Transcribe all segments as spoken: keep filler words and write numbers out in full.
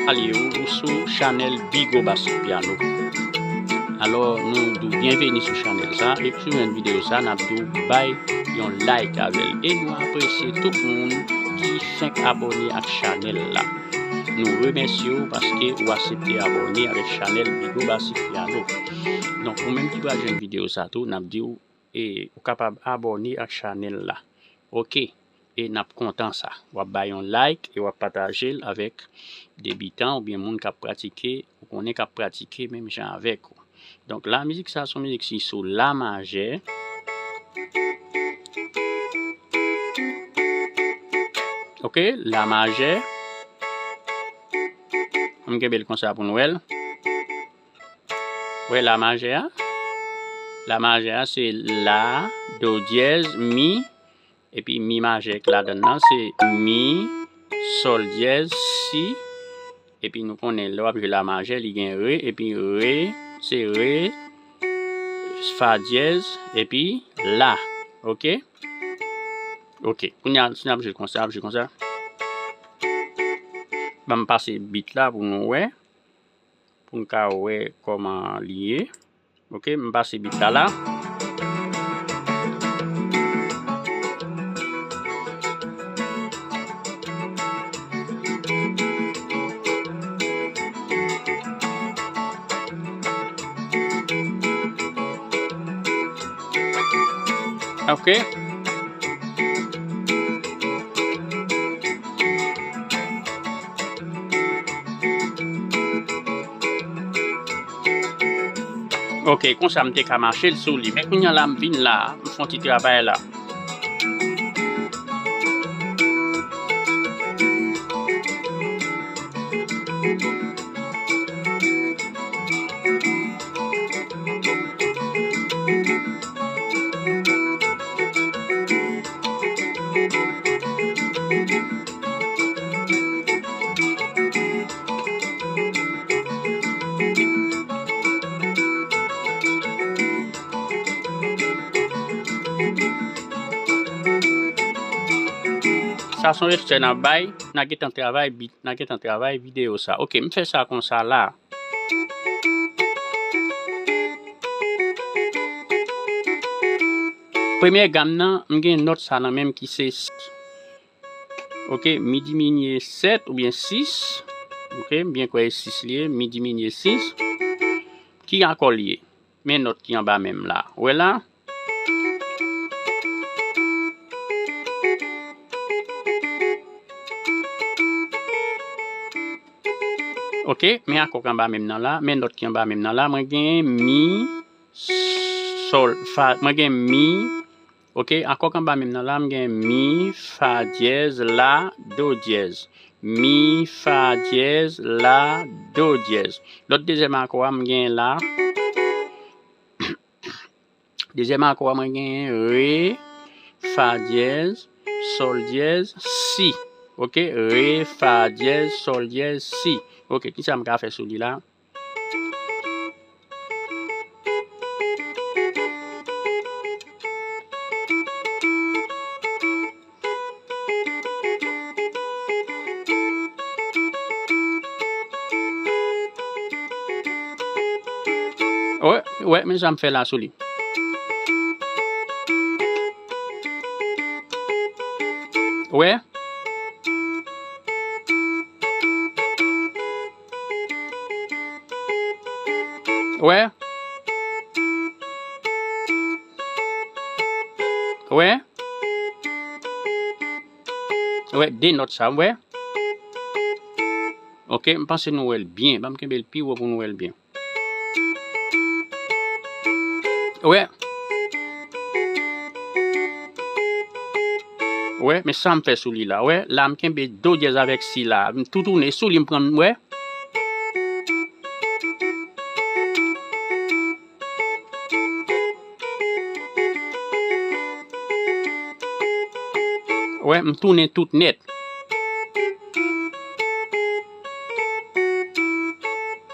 Salye w, ou sou chanèl Bigo Basic Piano. Alò, nou di w byenveni sou chanèl sa, e si w jwenn videyo sa, n ap di w bay yon like avè l. E nou apresye tout moun ki fenk abòne ak chanèl la. Nou remèsye w paske ou aksepte abòne avèk chanèl Bigo Basic Piano. Donk, ou menm ki pral jwenn videyo sa tou, n ap di w, e, ou kapab abòne ak chanèl la. Oke. E n ap kontan sa. W ap bay yon like e w ap pataje l avèk debitan oubyen moun k ap pratike, ou konnen k ap pratike menm jan avèk ou. Donk, la mizik sa se yon mizik ki sou la majè. Oke, la majè. Ann kenbe l konsa pou n wè l. Wè la majè a? La majè a se la, do dyèz, mi, epi mi majè k ladan l nan se mi, sòl dyèz, si, epi nou konnen lè w ap jwe la majè, li gen re, epi re, se re, fa dyèz, epi la. Oke? Oke. Kounye a, si n ap jwe konsa, ap jwe konsa. Ban m pase beat la pou nou wè. Pou n ka wè kòman li ye. Oke, m pase beat la la. Oke. Oke, konsa m te ka mache l sou li. Men kounye a la, m vin la, m fè yon ti travay la. Sa se yon ekstrè n ap bay, n a gentan travay bit, n a gentan travay videyo sa. Oke, m fè sa konsa la. Premye gam nan, m gen nòt sa nan men m ki se s. Oke, mi diminye sèt oubyen sis. Oke, m byen kwè e sis li ye, mi diminye sis. Ki akò li ye? Men nòt ki anba men m la. Ou wè la? Oke, men akò k anba men m nan la, men nòt ki anba men m nan la, mwen gen mi, sòl, fa, mwen gen mi, oke, akò k anba men m nan la, m gen mi, fa dyèz, la, do dyèz. Mi, fa dyèz, la, do dyèz. Lòt dezyèm akò a, m gen la. Dezyèm akò a, mwen gen re, fa dyèz, sòl dyèz, si. Oke, re, fa dyèz, sòl dyèz, si. Oke, kisa m ka fè sou li la? Wè, wè, men sa m fè la sou li. Wè. Wè. Wè. Wè, de nòt sa, wè. Oke, m panse nou wè l byen. Ban m kenbe l pi wo pou nou wè l byen. Wè. Wè, men sa m fè sou li la. Wè, la m kenbe do dyèz avèk si la. M tou tounen sou li, m pran, wè. Wè, m tounen tout nèt.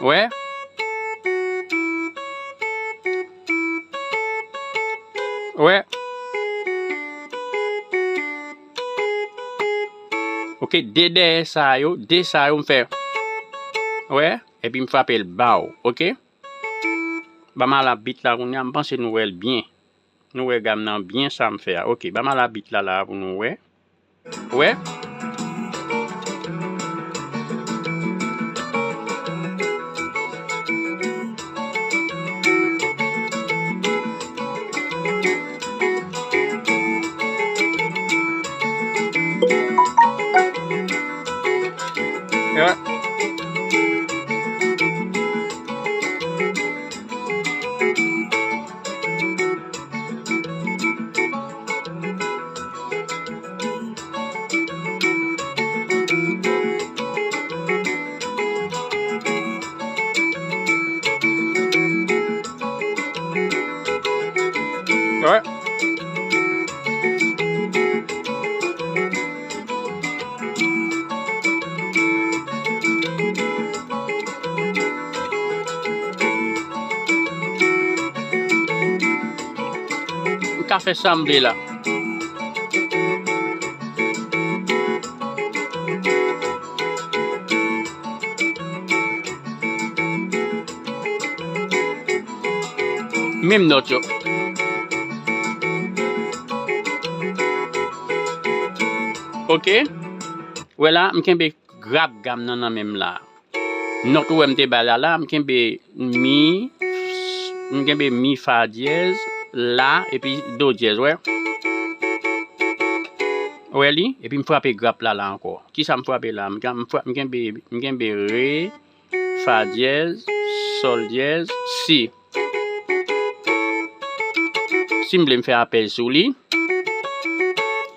Wè. Wè. Oke, de dèyè sa yo, de sa yo m fè. Wè, epi m frape l baw, oke? Ban m al a bit la kounye a, m panse nou wè l byen. Nou wè gam nan byen sa m fè a. Oke, ban m al a bit la la pou nou wè. Wè. Wè. Wè. M ka fè sa m vle la. Menm nòt yo. Oke. Wè la, m kenbe grap gam nan nan men m la. Nòt ou wè m te bay la la, m kenbe mi, m kenbe mi fa dyèz, la, epi do dyèz, wè. Wè li? Epi m frape grap la la ankò. Kisa m frape la? M, m fra-, m kenbe, m kenbe re, fa dyèz, sòl dyèz, si. Si m vle m fè apèl sou li,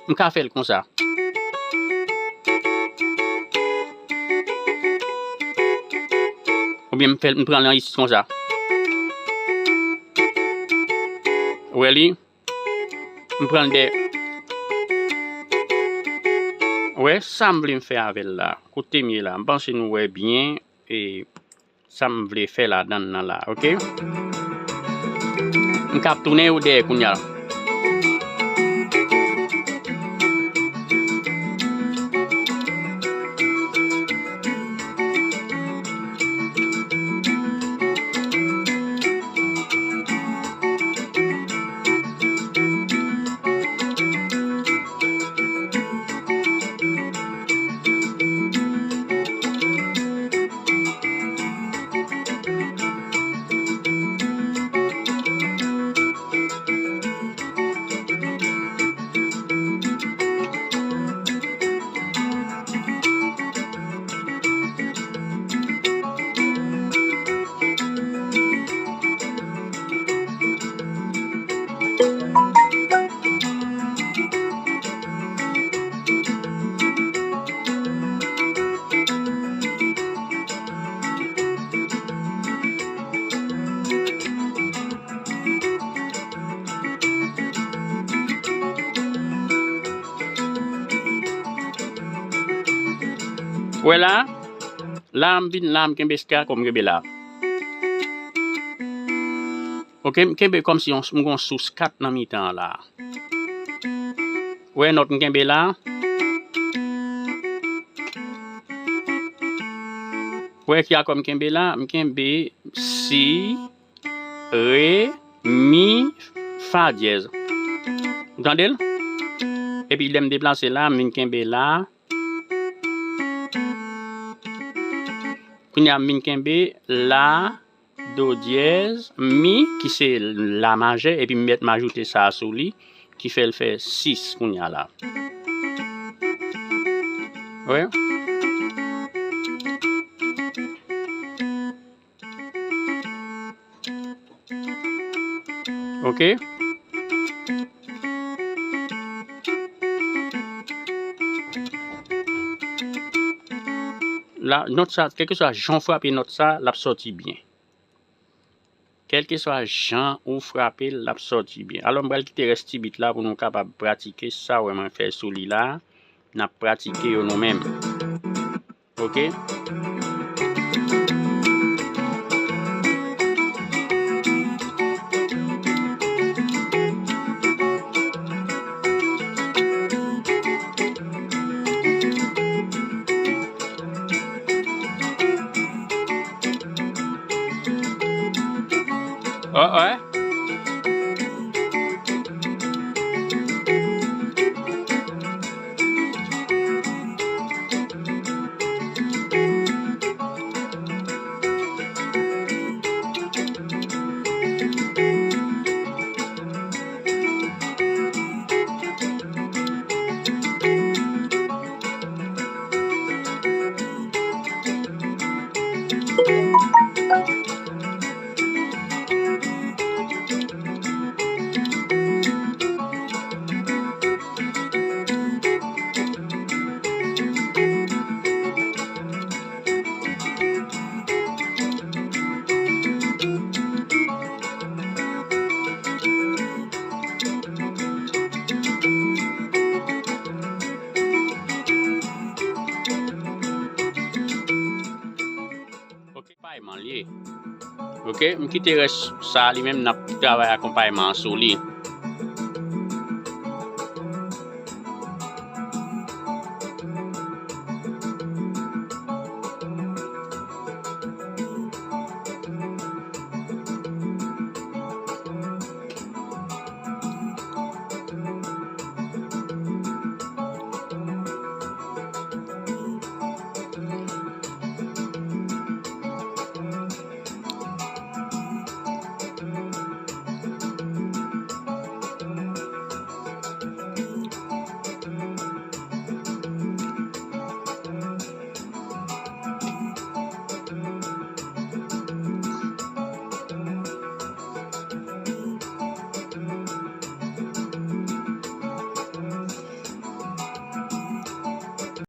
m ka fè l konsa. Oubyen m fè l, m pran l nan isit konsa. Wè li? M pran l dèyè. Wè sa m vle m fè avè l la. Kote m ye la? M panse nou wè byen. E sa m vle fè ladann nan la, oke? M ka ap tounen yo dèyè kounye a. Wè la, la m vin la, m kenbe ska kòm kenbe la. Oke, m kenbe kòmsi yon, m gon sous kat nan mitan an la. Wè nòt m kenbe la. Wè ki akò m kenbe la, m kenbe si, re, mi, fa dyèz. Ou tande l? Epi lè m deplase la, m vin kenbe la. Kounye a m vin kenbe la, do dyèz, mi, ki se la majè, epi m mèt m ajoute sa a sou li, ki fè l fè sis kounye a la. Wè. Oke. La, nòt sa, kèlkeswa jan w frape nòt sa, l ap sòti byen. Kèlkeswa jan ou frape l, l ap sòti byen. Alò, m pral kite rès ti bit la pou nou kapab pratike sa w wè mwen fè sou li la. N ap pratike yo nou menm. Oke? Wè. Ok, payman li ye. Ok, m kite rès sa li menm, n ap travay akonpayman an sou li.